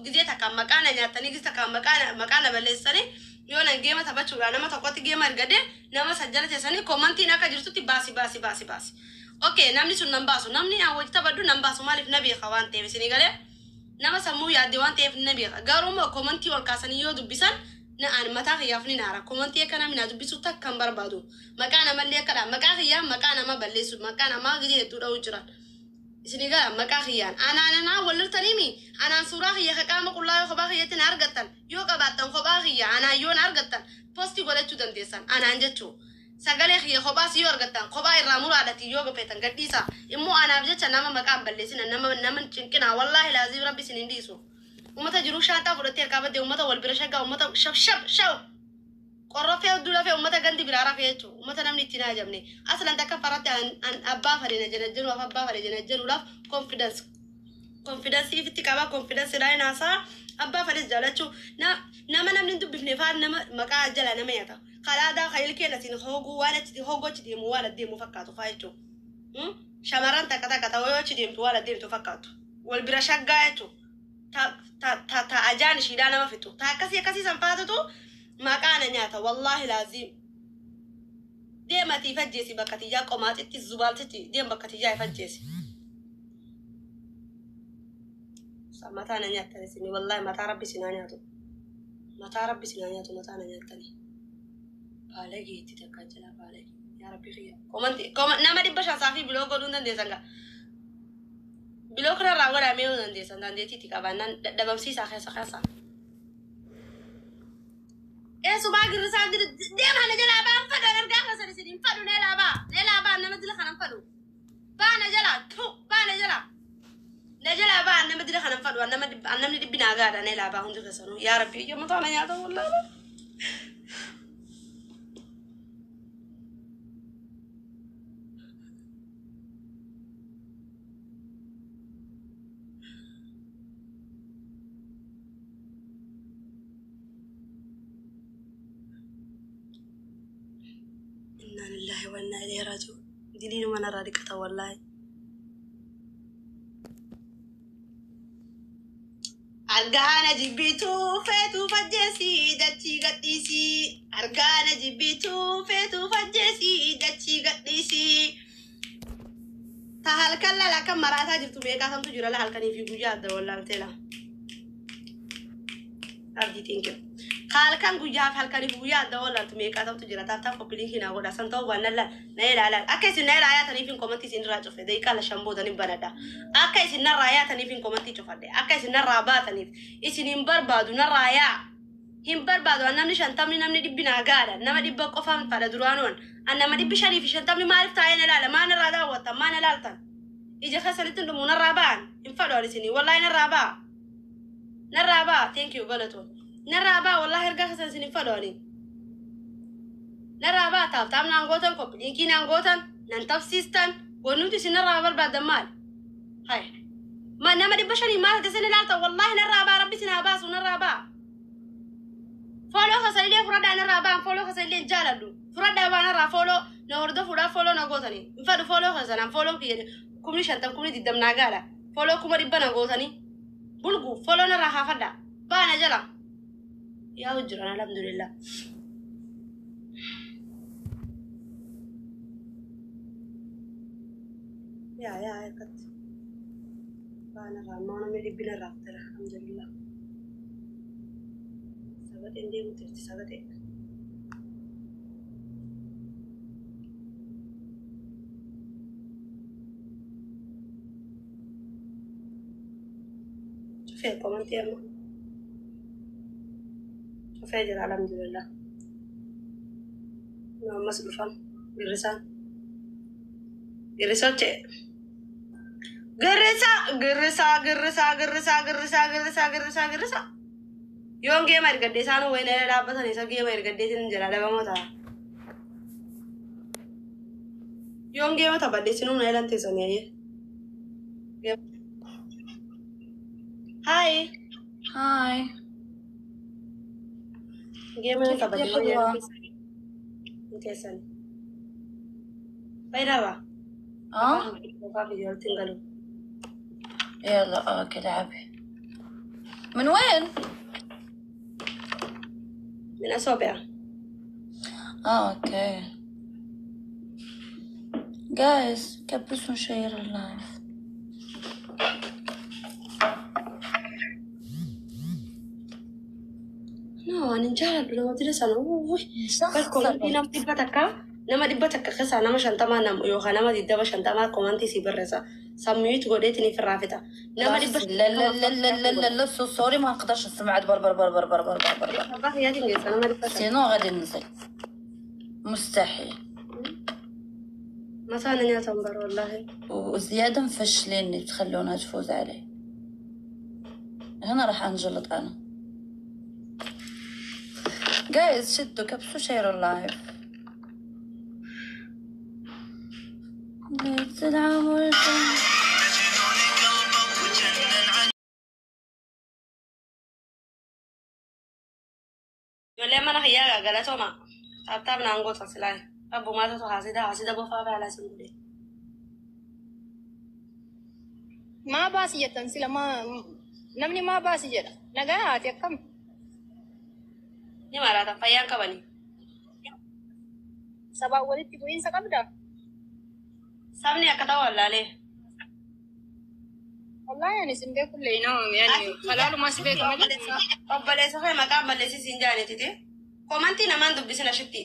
Gizee takkaan maqaa na nyaattanii, gizee takkaan maqaa na balleessanii, yoo nan geema taphachuudhaan nama tokkotti geema ergadee nama san jala teessanii commentiin akka jirtutti baasi, baasi, baasi, baasi. Okay, namni sun nan baasu. Namni an wajji taphadhu nan baasu, maaliif na beeka waan ta'eef isinii galee, nama sammuu yaadde waan ta'eef na beeka. Garuu immoo commentii ol kaasanii yoo dubbisan na an mataa kiyyaaf ni naara. Commentii akka namni na dubbisu takka hin barbaadu. Maqaa namallee akkadha. Maqaa kiyyaan maqaa nama balleessu, maqaa namaa gizee hedduu dha'uu jiran. Isinii gala maqaa kiyyaan. Anaan anaan wal loltaniimi, anaan suuraa kiyya ka qaama qullaa yoo kophaa kiyyatti na argattan, yoo qabaattan kophaa kiyya anaan yoo na argattan post godhachuu dandeessan anaan jechuu. Sagalee kiyya kophaas yoo argattan kophaa irraa muraadhati yoo feetan gadhiisaa. Immoo anaaf jecha nama maqaa hin balleessina, nama nama hin cinqinaa, wallaahi laaziim rabbi isin hin dhiisu. Ummata jiruu shaanxaa fudhattee harkaa badde, ummata wal bira shaggaa, ummata shab shab shaw. Qorroffee hudduu lafee, ummata gandi biraa rafee jechuudha. Ummata namni ittiin haajamne. Aslan takka faratti an abbaa fadhe na janajjanuudhaaf, abbaa fadhe janajjanuudhaaf confidence. Confidence ifitti qaba, confidence dhaan haasaa, abbaa fadhes jaalachuu. Nama namni hin dubbifne faan nama maqaa jala nama nyaata. Kalaadaa ka ilkeen asiin hooguu waan achi hooguu achi deemu waan adeemu fakkaatu faa jechuudha. Shamarran takka takka ta'uu yoo achi deemtu waan adeemtu fakkaatu. Wal bira shaggaa jechuudha. Ta ta ta ta ajaan ishiidhaa nama fixu. Ta akkasii akkasii san faatutu maqaa na nyaata, wallaahi laaziim. Deematii ifajjeesi bakka tiyyaa, qomaaxitti zubaaltitti deem, bakka tiyyaa ifajjeesi. Mataa na nyaattan isin, wallaahi mataa rabbi isin haa nyaatu. Mataa rabbi isin haa nyaatu, mataa na nyaattani. Baalageetti takka jala baalagee. Yaa rabbi kiyya. Commenti nama 500 saafii block godhuu hin dandeessan gaa. Block narraa godhaa mee yoo dandeessan, dandeettiitti qabaannaan dadhabamsiisaa keessa keessa. Eessumaa girrisaa deema na jalaa ba'an fadhu, an argaa keessan isin hin fadhu, neelaa ba'a, neelaa ba'a, nama dila kanan fadhu. Ba'a na jalaa, tu ba'a na jalaa. Na jalaa ba'a, nama dila kanan fadhu, an nama an namni dhibbi naa gaadha, neelaa ba'a hundi keessanuu. Yaa rabbi iyya mataa na nyaata wallaahi. Innaa lillahi wa innaa ilayhi raaji'uun. Diliinuma narraa dhiqata wallaahi. Argaa na jibbituu feetuu fajjeesii dachii gadhiisii. Argaa na jibbituu feetuu fajjeesii dachii gadhiisii. Ta halkan lala akka maraataa jirtu meeqaatamtu jira la, halkanii fi guyyaa adda wallaaltee la. Abdii, thank you. Ka halkan guyyaa fi halkanii fi guyyaa adda wallaaltu meeqaatamtu jira. Tap tap copy linkii naa godha. San ta'uu baannaan laal na ilaalaa. Akka isin na ilaa yaataniif hin commentii isin irraa cufe. Daqiiqaa 5 booda ni banadha. Akka isin narraa yaataniif hin commentii cufadhe. Akka isin narraa baataniif isin hin barbaadu, narraa yaa. Hin barbaadu an namni 50, namni 100 naa gaadha. Nama 100 qofaan fadha duraanuu an. An nama 550 maaliif taa'ee na ilaala? Maa narraa daawwattan? Maa na ilaaltan? Ija keessanitti hin dhumu, narraa ba'an. Hin fadhu an isinii. Wallaahi narraa ba'a. Narraa ba'a. Thank you, galatoon. Narraa ba'a, wallaahi ergaa keessan isin hin fadhu ani. Narraa ba'a, tap tap naan gootan, copy linkii naan gootan, nan tabsiistan. Wannuti isin narraa barbaaddan maali? Hai. Ma nama 500 maal ta'e isin ilaaltan? Wallaahi narraa ba'a, rabbi isin haa baasu, narraa ba'a. Follow keessan illee fudhadhaa narraa ba'an, follow keessan illee hin jaaladhu. Fudhadhaa ba'a narraa, follow na hordofuudhaaf follow na gootanii. Hin fadhu follow keessan, an follow kiyya 50,000, 20,000 naa gaadha. Follow 100,000 na gootanii. Bulgu follow narraa kaafadhaa. Ba'a na jala. Yaa'u jiran, alhamdulillah. Yaa yaa akkatti. Ba'a narraa, ammaa namni dhibbi narraa fudhata, alhamdulillah. Sagaxeen deemu jirti sagaxee. Cufee commentii amma. Cufee jira, alhamdulillah. Nu ammas dhufan girrisaan. Girrisoche. Girrisa, girrisaa, girrisaa, girrisaa, girrisaa, girrisaa, girrisaa, girrisaa. Yoon geema ergadde isaan wayina dhaabbatan, isa geema ergaddeetiin jala dhabamoo ta'a. Yoon geema taphadhe isinuu na elan teessanii ayyee. Hi. Hi. Geema yoon كيفك taphadde يا wayina حلوة؟ elan teessanii. Fayyadamaa. اه Afaan kiyya walitti hin galu. يلا okay، لعبي. من وين؟ من أصابع. اه okay guys، كبسوا share ال live. No, ani hin jaaladhu nama jira sana. Uwwi. Bar komantii nama 100, nama 100 keessaa nama 50 nama yookaan nama 20 50 komantii si barreessa. Sammiitu godheetiin ifirraa fixa. Nama dhibba لا لا لا لا لا لا لا so sorry، ما نقدرش نسمع بر بر بر بر بر بر بر بر. Abbaa kiyyaatiin geessa nama 500. Sinon غادي ننزل، مستحيل. Mataa na nyaatan bara wallaahi. وزيادة مفشليني تخلونها تفوز علي. هنا راح انجلط انا. Guys، شدوا، كبسوا، شيروا ال live. بيت العمر. Ijoollee mana kiyyaa galatooma. Tap tap naan goota silaa. Abbumaatatu haasida haasida bofaa baalaa sin godhe. Maa baasi jettan sila? Maa namni maa baasi jedha? Nagaa haati, akkam? Ni maraatan, fayyaan qabani. Sabaan walitti bu'iinsa qabdaa? Sabni akka ta'u wallaalee. Wallaahi ani sin beekullee nama yani halaalumaa si beeka malee. Obboleessa kee maqaa balleessi siin jaanetiti. Komantii namaan dubbisin ashitti.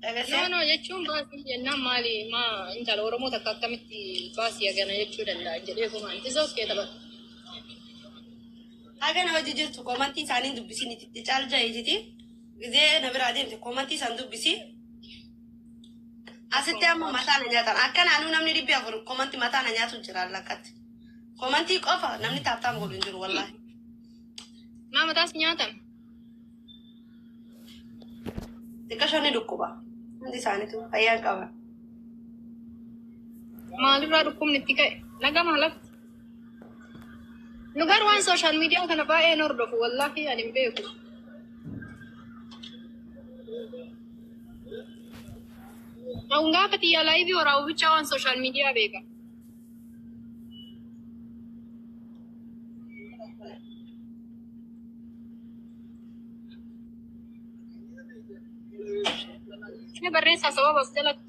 Dhageessee? No, no, jechuun baasii jennaan maali, maa intala Oromoo takka akkamitti baasii hagana jechuu danda'a jedhee kumaan isa okkee taphata. Haga nama hojii jirtu komantii isaanii dubbisin itti caal jaayititi. Gizee na biraa deemte komantii isaan dubbisi. Asitti amma mataa na nyaatan. Akka naannoo namni 400 komantii mataa na nyaatu jira lakkatti. Komantii qofa namni tap tap godhu hin jiru wallaahi. Maa mataas nyaatan? Xiqqashoon ni dhukkuba. Hundi isaaniitu fayyaa hin qaban. Maalirraa dhukkubni itti ka'e? Nagama lafti. Nu garuu waan social media kana baay'een hordofu, wallaahi ani hin beeku. An gaafa xiyyaa live waraabu bichaa waan social media beeka. Mee barreessaa sababa as jalatti.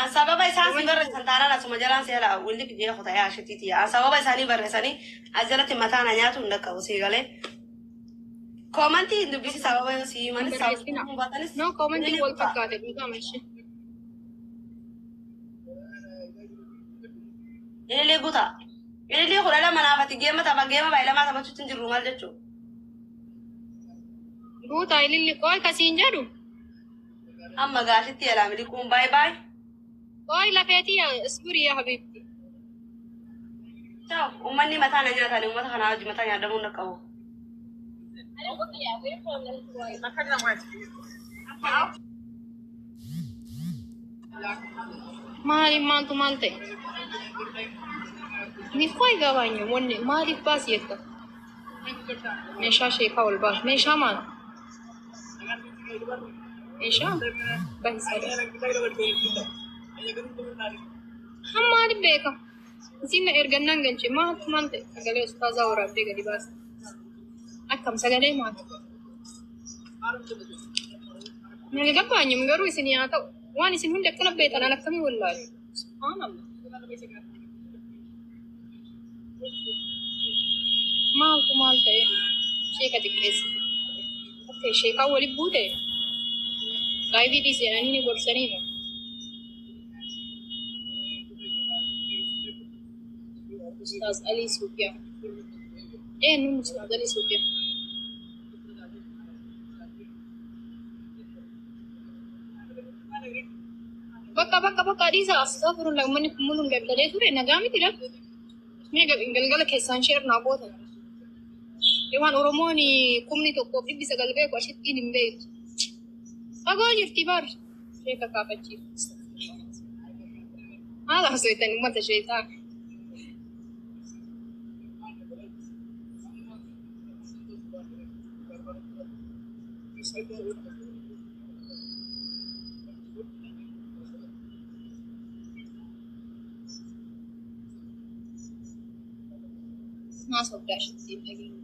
An sababa isaan si barreessan taanaan asuma jalaan seera willi kijee kuta'ee ashitiiti. An sababa isaanii barreessanii as jalatti mataa na nyaatu hin dhaqqabu sii galee. Koomantii hin dubbisi, sababa yoo si himanis Barreessina. Sababa baatanis. No, koomantiin wal fakkaate dhugaama ishee. Ililii guutaa. Ililii 12 naafati geema tapha geema baay'ee lamaa taphachuutti hin jirru maal jechuudha. Guutaa ililli qooy kasiin jedhu. Amma gaashitti yalaa miliquun baay'ee baay'ee. Qooy lafeetii isburii yaa habiibti. Ciao, uummanni mataa na nyaatan, uummata kanaa wajji mataa nyaadamuu hin dhaqqabu. Maaliif, maaltu maal ta'e? Ni koo gabaanyo wanni maaliif baasi jetta? Meeshaa sheekaa ol baas. Meeshaa maal? Meeshaa bahisaa. Kan maaliif beeka? Isin na ergannaan galche, maaltu maal ta'e? Sagalee ustaazaa waraabdee gadi baase. Akkam, sagalee maal? Nani gabaanyum garuu isin haa ta'u. Waan isin hundi akkana beektan an akkamii wallaalu? Subhaanallah. Maaltu maal ta'e? Sheeka xiqqeessite. Okay, sheekaa waliin buute. Live dhiisanii ni gorsanii moo? Ustaaz Alii Suufiyaa. Eenyuun Ustaaz Alii Suufiyaa? Bakka bakka bakka dhiisa, astaghfirullah, uummanni kun muluun galgalee ture nagaa miti lafa. Mee galgala keessaan share naa goota. Waan Oromoon 1019 beeku ashittiin hin beektu. Fagoo jirti bar. Sheeka kaafachiiftu. Maal haasoftan uummata sheetaa? Naa sobdaa isheetti dhageenya.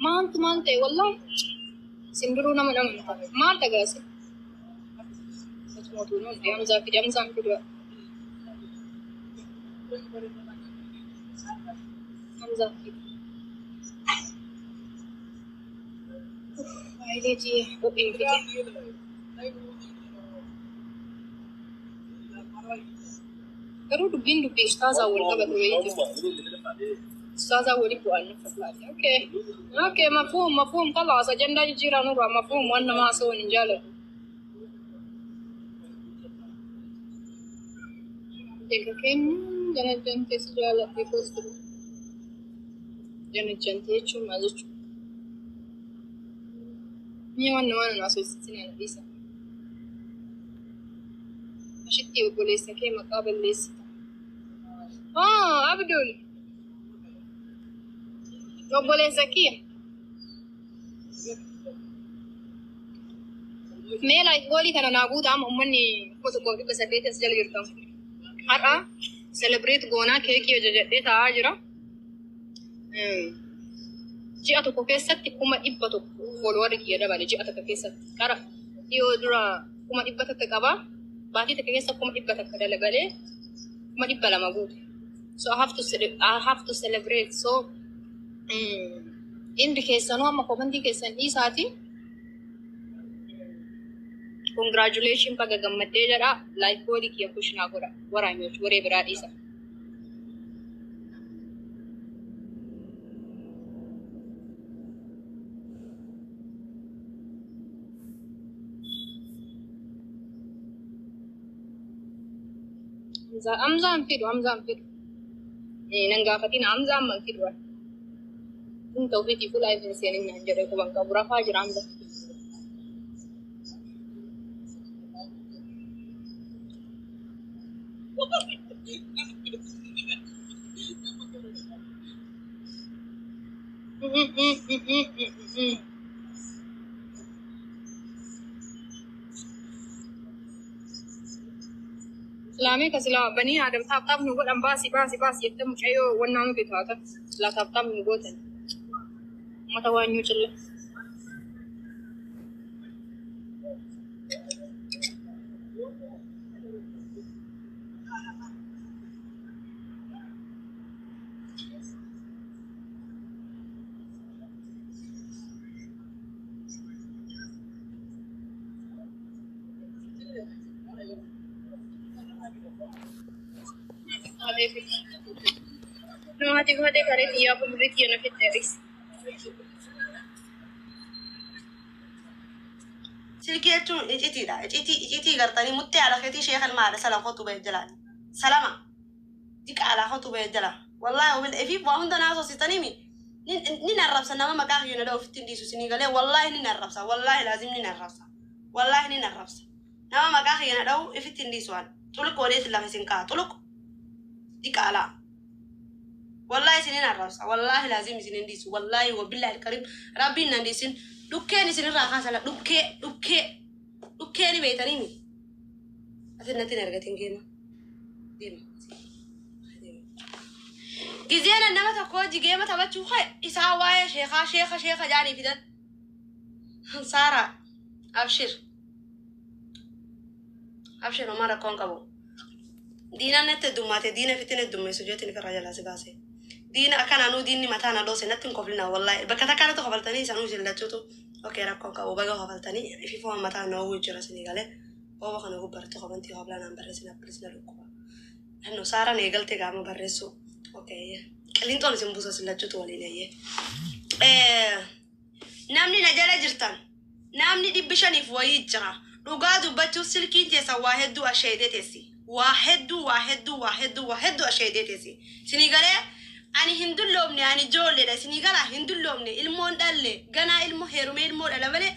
Maaltu maal ta'e wallahi simbiruu nama nama hin taane. Maal dhagaase? Mootuu nuti Hamzaa fide Hamzaan fide. Hamzaa fide. Faayilee kopheen fide. Garuu dubbiin dubbii ustaazaa wal qabatu wayii jira. Ustaazaa waliin bu'aan na fakkaate. Okay. Okay, mafhum, mafhum, خلاص ajandaa jijjiiraa nurraa mafhum waan nama haasa'uun hin jaalatu. Egaa keenya janajjantee si jaaladhe post janajjantee jechuun maal jechuudha? Mi'a waan namaa nan haasofsiisin ana dhiisa. Ashitti obboleessa kee maqaa balleessita. Ah, Abdul. Obboleessa kiyya. Mee life goalii kana naa guutaa amma uummanni 1800 as jala jirtan. Har'a celebrate goonaa keekii hojjedhee taa'aa jira. Ji'a tokko keessatti 100,000 followerri kiyya dabale ji'a tokko keessatti. Qara dhiyoo dura 100,000 qabaa. Baatii tokko keessa 100,000 dalagalee 200,000 guute. So I have to celebrate. So indi keessanuu amma commentii keessan dhiisaati. Congratulation baga gammaddee jedha. Life goalii kiyya push naa godha. Waraanyoch waree biraa dhiisa. Hamzaan fidu, Hamzaan fidu. Nan gaafatin Hamzaan amman fidu. Kun ta'uu fi fuula hin seenin naan jedhe quban qabu rafaa jira Hamzaan. Islaamii ka silaa banii aadam tap tap nu godhan baasi baasi baasi jettee mucayyoo wannaa nuti taatan silaa tap tap nu gootan. Uummata waanyuu cilla. Haati haati karee xiyyaa fuuldurii kiyya na fixxeeris. Silkii jechuun icitiidha. Icitii icitii gartanii muttee haadha keetii sheekan maadha salam kotu ba'e jalaan. Salama. Diqa alaa kotu ba'e jala. Wallaahi wabil ifiif waa hunda naa soositanii ni narrabsa nama maqaa kiyya na ofitti hin dhiisu isinii galee wallaahi ni narrabsa. Wallaahi laazim ni narrabsa. Wallaahi ni narrabsa. Nama maqaa kiyya na dha'u ifitti hin dhiisu waan. Xuluq odeetti lafa isin kaa. Xuluq diqa alaa. Wallaahi isinin arrabsa. Wallaahi laazim isinin dhiisu. Wallaahi wabillahi alkarim. Rabbiin nan dhiisin. Dhukkeen isinirraa kaasala. Dhukkee dhukkee dhukkee ni beektanii mi? Asin natti hin argatin geema. Deema. Gizeen nama tokko hojii geema taphachuu isaa waa'ee sheekaa sheeka sheeka jaanii fidan. Saaraa abshir. Abshir homaa rakkoon qabu. Diinaan natti heddummaate diina fitin heddummeessu jeetiin ifirraa jalaa si baase. Diina akkanaanuu diinni mataa na dhoose natti hin koflina wallaahi. Bakka takkaatti kofaltanii isanuu isin lachuutu okee rakkoon qabu baga kofaltanii ififoo mataa na oowwu jira isinii galee. Ooba kana gubbarratti komantii hoflaan aan barreessina bilis na dhukkuba. Hanno Saaraan eegalte gaama barreessu. Okee qilinxoon isin buusa isin lachuutu waliin eeyyee. Namni na jala jirtan namni 500f wayii jira. Dhugaa dubbachuuf silkiin teessan waa hedduu asheedee teessi. Waa hedduu waa hedduu waa hedduu waa hedduu asheedee teessi. Isinii galee ani hin dulloomne ani ijoolleedha. Isinii galaa hin dulloomne ilmoon dhalle ganaa ilmo heerumee ilmoo dhala malee